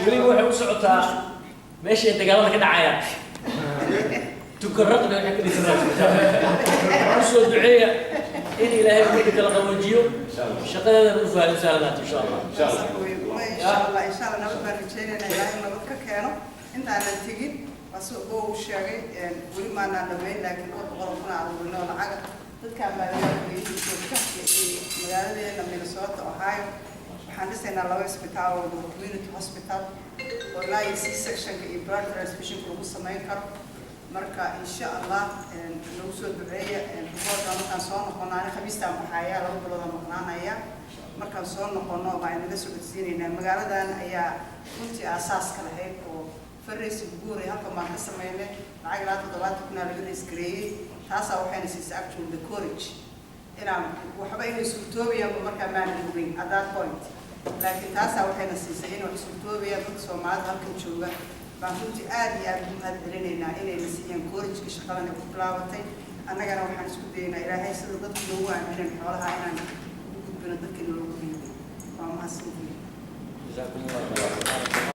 Weliba waxay u socotaa meesha ay dagaalada ka dhacayaan, Tukaraqna waxay ka dhisanaa. Usoo duceeya in Ilaahay ummadda kala qaboojiyo, shaqadeedana u fahmo sahlanaato, insha Allah. Insha Allah, insha Allah, nabad baan rajaynaynaa, Ilaahay nabad ka keeno. Intaanan tegin, waa si uu sheegay, weli maanaan dhamayn, laakiin dhowr boqol oo kun aruurino oo lacaga dadkaan baa joogta magaaladeena Minnesota, Ohio. Waxaan dhisaynaa laba isbitaal oo community hospital oo ilaa iyo C sectionka iyo blood transfusionka lagu samayn karo. Marka insha Allah nagu soo duceeya. Reportka markaan soo noqono, ani Khamiistaan baxaaya, 2 biloodaan maqnaanaya. Markaan soo noqono baan idinla socodsiinaynaa. Magaaladan ayaa runtii aasaaska lahayd oo fundraising ugu horreeyay halkan baan ka sameynay. Lacag ilaa 70,000 aa laga raise gareeyey. Taasaa waxayna siisay actually the courage inaan waxba inay suurtoobayaanba markaa maanan ogeyn at that point, laakiin taasaa waxayna siisay inay wax suurtoobayaan. Dadka Soomaalida halkan jooga baan runtii aad iyo aad ugu mahad celinaynaa inayna siiyaan courageka shaqadan ay ku bilaabatay. Annagana waxaan isku dayaynaa Ilaahay sida dadku noogu aaminen xoolaha inaan ugu gudbino dadkina loogu dhiibay. Waa mahadsantihiin. جزاكم الله خير.